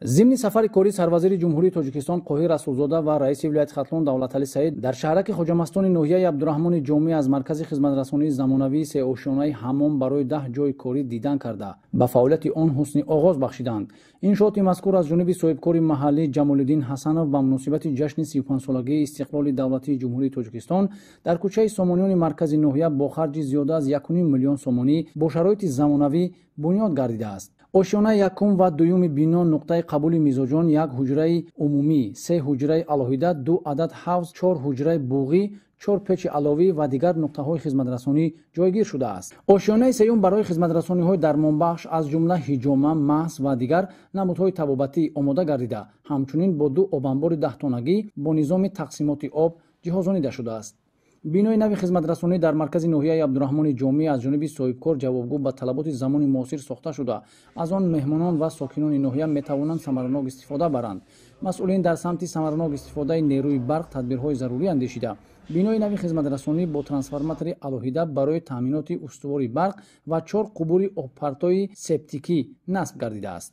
Зимни сафари корӣ сарвазири Ҷумҳурии Тоҷикистон Қоҳир Расулзода ва раиси вилояти Хатлон Давлаталӣ Саид дар шаҳраки Хоҷамастони ноҳияи Абдураҳмони Ҷомӣ аз маркази хизматрасонии замонавии сеошёнаи ҳаммом барои 10 ҷойи корӣ дидан карда, ба фаъолияти он ҳусни оғоз бахшиданд. Иншооти мазкур аз ҷониби соҳибкори маҳаллӣ Ҷамолиддин Ҳасанов ба муносибати ҷашни 35-солагии истиқлоли давлатии Ҷумҳурии Тоҷикистон дар кӯчаи Сомониёни маркази ноҳия бо харҷи зиёда аз 1,5 миллион сомонӣ бо шароити замонавӣ бунёд гардидааст. Ошёнаи якум ва дуюми бино нуқтаи қабули мизоҷон, як ҳуҷраи умумӣ, 3 ҳуҷраи алоҳида, 2 адад ҳавз, 4 ҳуҷраи буғӣ, 4 печи аловӣ ва дигар нуқтаҳои хизматрасонӣ ҷойгир шудааст. Ошёнаи сеюм барои хизматрасониҳои дармонбахш аз ҷумла ҳиҷома, маҳз ва дигар намудҳои табобатӣ омода гардида, ҳамчунин бо 2 обанбори 10-тонагӣ бо низоми тақсимоти об ҷиҳозонида шудааст. Бинои нави хизматрасонӣ дар маркази ноҳияи Абдураҳмони Ҷомӣ аз ҷониби соҳибкор ҷавобгӯ ба талаботи замони муосир сохта шуда, аз он меҳмонон ва сокинони ноҳия метавонанд самаранок истифода баранд. Масъулин дар самти самаранок истифодаи нерӯи барқ тадбирҳои зарурӣ андешида, бинои нави хизматрасонӣ бо трансформатори алоҳида барои таъминоти устувори барқ ва 4 қубури обпартои септикӣ насб гардидааст.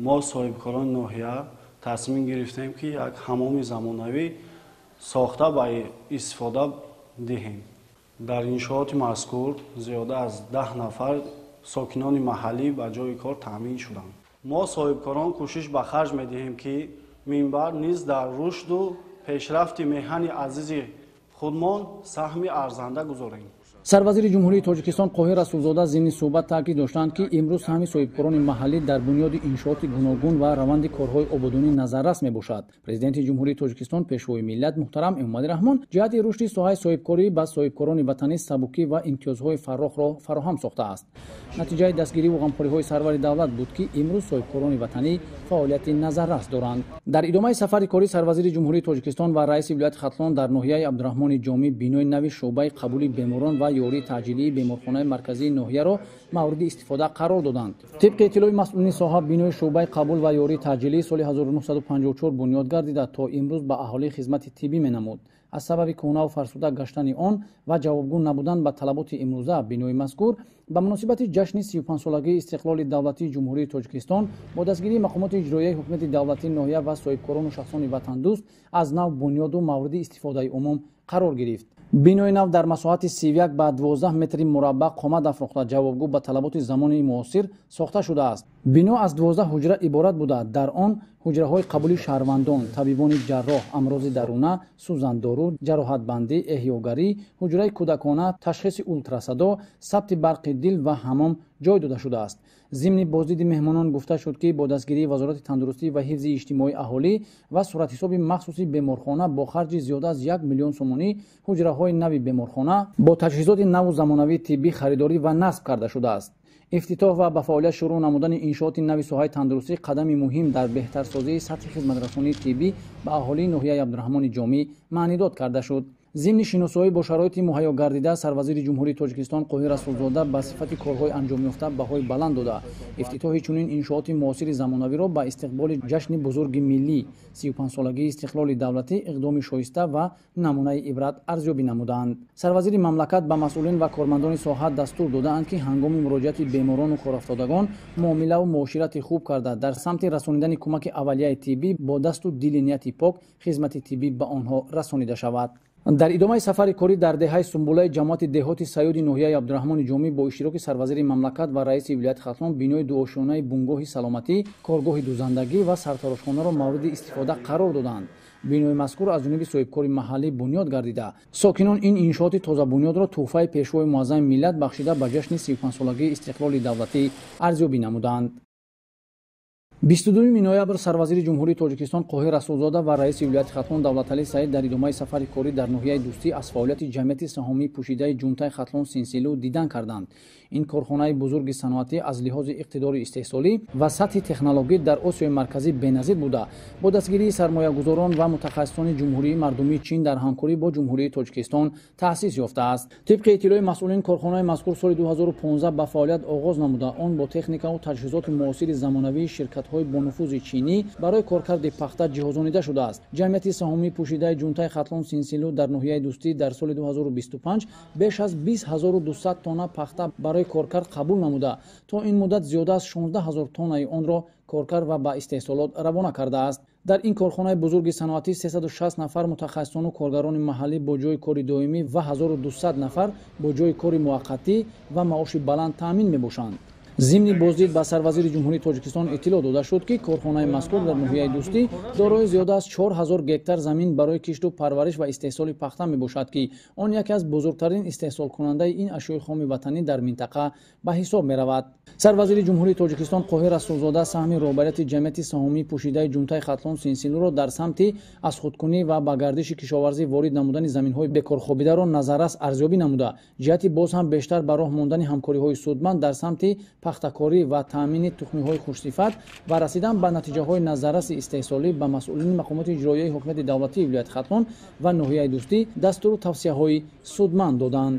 Мо соҳибкорони ноҳия тасмим гирифтем, ки як ҳаммоми замонавӣ сохта ба истифода диҳем. Дар иншооти мазкур зиёда аз 10 нафар сокинони маҳаллӣ ба ҷойи кор таъмин шуданд. Мо соҳибкорон кӯшиш ба харҷ медиҳем, ки минбар низ дар рушду пешрафти меҳани азизи худмон саҳми арзанда гузорем. Сарвазири Ҷумҳурии Тоҷикистон Қоҳир Расулзода зимни суҳбат таъкид доштанд, ки имрӯз саҳми соҳибкорони маҳаллӣ дар бунёди иншооти гуногун ва раванди корҳои ободонӣ назаррас мебошад. Президенти Ҷумҳурии Тоҷикистон, Пешвои миллат муҳтарам Эмомалӣ Раҳмон ҷиҳати рушди соҳаи соҳибкорӣ ба соҳибкорони ватанӣ сабукӣ ва имтиёзҳои фаррохро фароҳам сохтааст. Натиҷаи дастгириву ғамхориҳои сарвари давлат буд, ки имрӯз соҳибкорони ватанӣ фаъолияти назаррас доранд. Дар идомаи сафари корӣ сарвазири Ҷумҳурии Тоҷикистон ва раиси вилояти Хатлон дар ноҳияи Абдураҳмони Ҷомӣ бинои нави шӯъбаи қабули беморон ва ёрии таъҷилии беморхонаи марказии ноҳияро мавриди истифода қарор доданд. Тибқи иттилои масъулини соҳа, бинои шӯъбаи қабул ва ёрии таъҷилӣ соли 1954 бунёд гардида, то имрӯз ба аҳолӣ хизмати тиббӣ менамуд. Аз сабаби кӯҳнаву фарсуда гаштани он ва ҷавобгӯ набудан ба талаботи имрӯза, бинои мазкур ба муносибати ҷашни 35-солагии истиқлоли давлатии Ҷумҳурии Тоҷикистон бо дастгирии мақомоти иҷроияи ҳукумати давлатии ноҳия ва соҳибкорону шахсони ватандӯст аз нав бунёду мавриди истифодаи умум қарор гирифт. Бинои нав дар масоҳати 31 ба 12 метри мураббаъ қомат афрохта, ҷавобгӯ ба талаботи замони муосир сохта шудааст. Бино аз 12 ҳуҷра иборат буда, дар он ҳуҷраҳои қабули шаҳрвандон, табибони ҷарроҳ, амрози даруна, сӯзандору, ҷароҳатбандӣ, эҳёгарӣ, ҳуҷраи кӯдакона, ташхиси ултрасадо, сабти барқи дил ва ҳаммом ҷой дода шудааст. Зимни боздиди меҳмонон гуфта шуд, ки бо дастгирии Вазорати тандурустӣ ва ҳифзи иҷтимоии аҳолӣ ва суратҳисоби махсуси беморхона бо харҷи зиёда аз 1 миллион сомонӣ ҳуҷраҳои нави беморхона бо таҷҳизоти наву замонавии тиббӣ харидорӣ ва насб карда шудааст. Ифтитоҳ ва ба фаъолият шурӯъ намудани иншооти нави соҳаи тандурустӣ қадами муҳим дар беҳтарсозии сатҳи хизматрасонии тиббӣ ба аҳолии ноҳияи Абдураҳмони Ҷомӣ маънидод карда шуд. Зимни шиносоӣ бо шароити муҳайё гардида, сарвазири Ҷумҳурии Тоҷикистон Қоҳир Расулзода ба сифати корҳои анҷомёфта баҳои баланд дода, ифтитоҳи чунин иншооти муосири замонавиро ба истиқболи ҷашни бузурги миллӣ 35-солагии истиқлоли давлатӣ иқдоми шоиста ва намунаи ибрат арзёбӣ намуданд. Сарвазири мамлакат ба масъулин ва кормандони соҳа дастур додаанд, ки ҳангоми муроҷиати беморону корафтодагон муомилаву муоширати хуб карда, дар самти расонидани кӯмаки аввалияи тиббӣ бо дасту дили нияти пок хизмати тиббӣ ба онҳо расонида шавад. Дар идомаи сафари корӣ дар деҳаи Сумбулаи ҷамоати деҳоти Саюди ноҳияи Абдураҳмони Ҷомӣ бо иштироки сарвазири мамлакат ва раиси вилояти Хатлон бинои дуошёнаи бунгоҳи саломатӣ, коргоҳи дузандагӣ ва сартарошхонаро мавриди истифода қарор доданд. Бинои мазкур аз ҷониби соҳибкори маҳаллӣ бунёд гардида, сокинон ин иншооти тозабунёдро тӯҳфаи Пешвои муаззами миллат бахшида ба ҷашни 35-солагии истиқлоли давлатӣ арзёбӣ намуданд. 22 ноябр сарвазири Ҷумҳурии Тоҷикистон Қоҳир Расулзода ва раиси вилояти Хатлон Давлаталӣ Саид дар идомаи сафари корӣ дар ноҳияи Дӯстӣ аз фаъолияти ҷамъияти саҳомии пӯшидаи ҷунтаи Хатлон Синсилу дидан карданд. Ин корхонаи бузурги саноатӣ аз лиҳози иқтидори истеҳсолӣ ва сатҳи технологӣ дар Осиёи Марказӣ беназир буда, бо дастгирии сармоягузорон ва мутахассисони Ҷумҳурии Мардумии Чин дар ҳамкорӣ бо Ҷумҳурии Тоҷикистон таъсис ёфтааст. Тибқи иттилои масъулин, корхонаи мазкур соли 2015 ба фаъолият оғоз намуда, он бо техникаву таҷҳизоти муосири замонавии ширкатҳои ширкатҳои бонуфузи чинӣ барои коркарди пахта ҷиҳозонида шудааст. Ҷамъияти саҳомии пӯшидаи Ҷунтаи Хатлон Синсилу дар ноҳияи Дӯстӣ дар соли 2025 беш аз 20 200 тонна пахта барои коркард қабул намуда, то ин муддат зиёда аз 16 ҳазор тоннаи онро коркард ва ба истеҳсолот равона кардааст. Дар ин корхонаи бузурги саноатӣ 360 нафар мутахассисону коргарони маҳаллӣ бо ҷойи кори доимӣ ва 1200 нафар бо ҷойи кори муваққатӣ ва маоши баланд таъмин мебошанд. Зимни боздид ба сарвазири Ҷумҳурии Тоҷикистон иттилоъ дода шуд, ки корхонаи мазкур дар ноҳияи Дӯстӣ дорои зиёда аз 4000 гектар замин барои кишту парвариш ва истеҳсоли пахта мебошад, ки он яке аз бузургтарин истеҳсолкунандаи ин ашёи хоми ватанӣ дар минтақа ба ҳисоб меравад. Сарвазири Ҷумҳурии Тоҷикистон Қоҳир Расулзода саҳми роҳбарияти ҷамъияти саҳомии пӯшидаи Ҷунтаи Хатлон Синсилуро дар самти аз худкунӣ ва ба гардиши кишоварзӣ ворид намудани заминҳои бекорхобидаро назаррас арзёбӣ намуда, ҷиҳати боз ҳам бештар ба роҳ мондани ҳамкориҳои судманд дар самти пахтакорӣ ва таъмини тухмиҳои хушсифат ва расидан ба натиҷаҳои назарраси истеҳсолӣ ба масъулини мақомоти иҷроияи ҳокимияти давлатии вилояти Хатлон ва ноҳияи Дӯстӣ дастуру тавсияҳои судманд доданд.